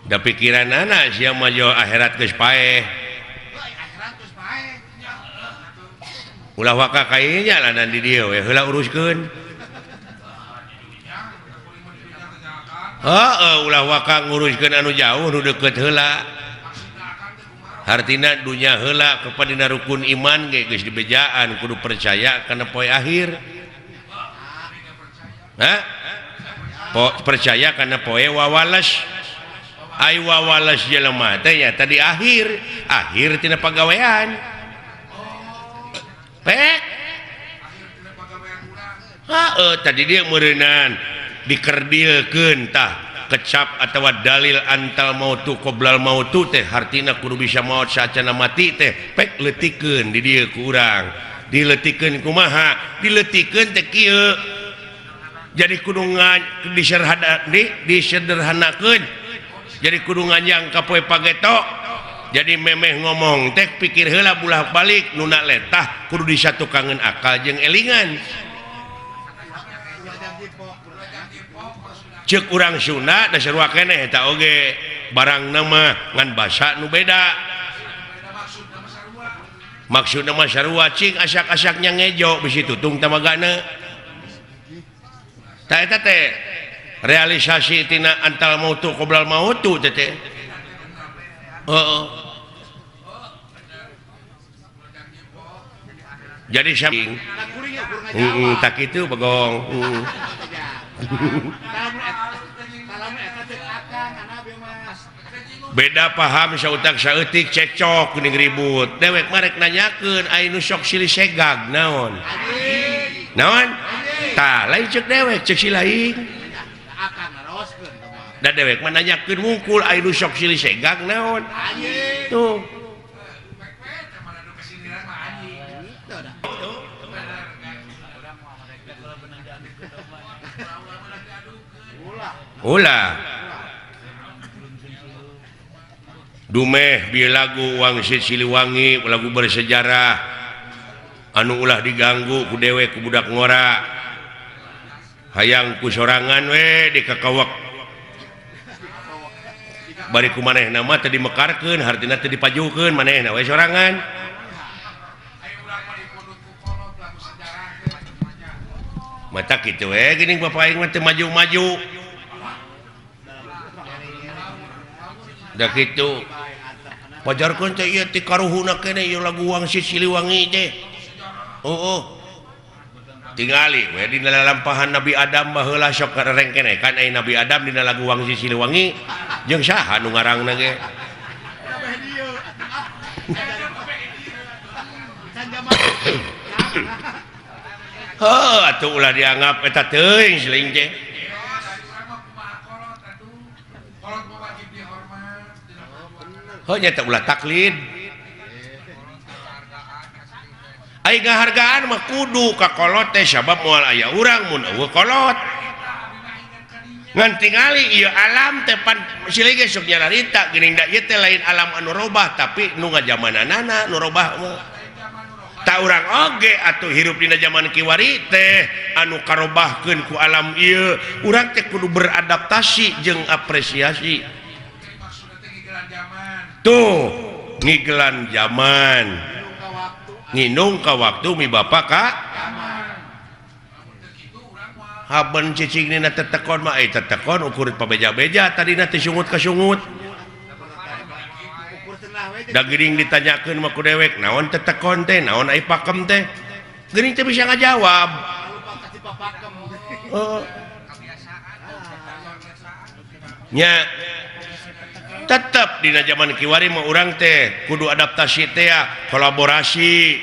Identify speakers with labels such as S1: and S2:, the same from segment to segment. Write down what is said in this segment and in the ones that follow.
S1: Da pikiranana sia mah jo akhirat geus paeh. Ulah waka kainya lanan di dieu we heula uruskeun. Heeh, ulah waka nguruskeun anu jauh nu deukeut heula. Hartina dunya heula kepada rukun iman ge geus dibejaan kudu percaya kana poe akhir. Hah? Percaya kana poe wawales. Ai wawales jelema teh nya tadi akhir, akhir tina pagawean. Pek. Heeh, tadi dia meureunan dikerdilkeun tah kecap atawa dalil antal mautu qoblal mautu teh hartina kudu bisa maot saacana mati teh pek leutikeun di dieu ku urang. Dileutikeun kumaha? Dileutikeun teh kieu. Jadi kudu disederhanakeun. Jadi kudu nganjang ka poe pageto. Jadi memeh ngomong teh pikir heula bulah balik nu na letah kudu disatukangeun akal jeung elingan. Ceuk urang Sunda da sarua keneh eta oge barang nama ngan basa nu beda. Maksudna mah sarua cing asak-asaknya ngejo bisi tutung tamagana. Tah eta teh realisasi tina antal mautu qoblal mautu teh teh. Heeh. Jadi saking tak kitu bagong. Beda paham sautak saeutik cekcok geuning ribut. Dewek marek nanyakeun ai nu sok silih segag naon? Naon? Tah lain ceuk dewek ceuk si lain. Da dewek mah nanyakeun wungkul ai nu sok silih segag naon? Tuh. Ulah. Dumeh bi lagu Wangsit Siliwangi lagu bersejarah anu ulah diganggu ku dewek ku budak ngora. Hayang ku sorangan we dikakawak. Bari ku manehna mah teu dimekarkeun hartina teu dipajukeun manehna we sorangan. Mata kitu we geuning bapak aing mah teu maju-maju. Da kitu. Pajarkeun teh ieu ti karuhuna keneh ieu lagu Wangsit Siliwangi teh. Heueuh. Tingali we dina lalampahan Nabi Adam baheula sok rengkene kan ai Nabi Adam dina lagu Wangsit Siliwangi jeung saha nu ngarangna ge. Heuh atuh ulah dianggap eta teuing siling teh. Heuh nya teh ulah taklid. Ai ngahargaan mah kudu ka kolot teh sabab moal aya urang mun eueuh kolot. Ngan tingali ieu alam teh pan silih ge sok nyararita geuning da ieu teh lain alam anu robah tapi nu ngajamananana nu robah mah. Ta urang oge atuh hirup dina jaman kiwari teh anu karobahkeun ku alam ieu urang teh kudu beradaptasi jeung apresiasi. Tuh ngigelan zaman nginung ka waktu mi bapa ka haben cicing dina tetekon mah ai tetekon ukur pabeja-beja tadina teh sungut ka sungut. Da geuning ditanyakeun mah ku dewek naon tetekon teh naon ai pakem teh geuning teh bisa ngajawab. Heeh. Nya tetep dina zaman kiwari mah urang teh kudu adaptasi teh kolaborasi.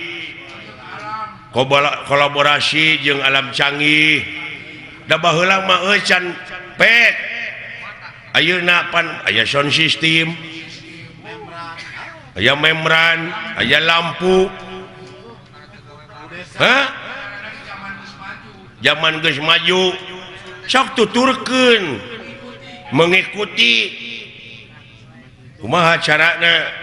S1: Kolaborasi jeung alam canggih. Da baheula mah euy can pek. Ayeuna pan aya sound system. Aya membran, aya lampu. Hah? Zaman geus maju sok tuturkeun mengikuti kumaha carana.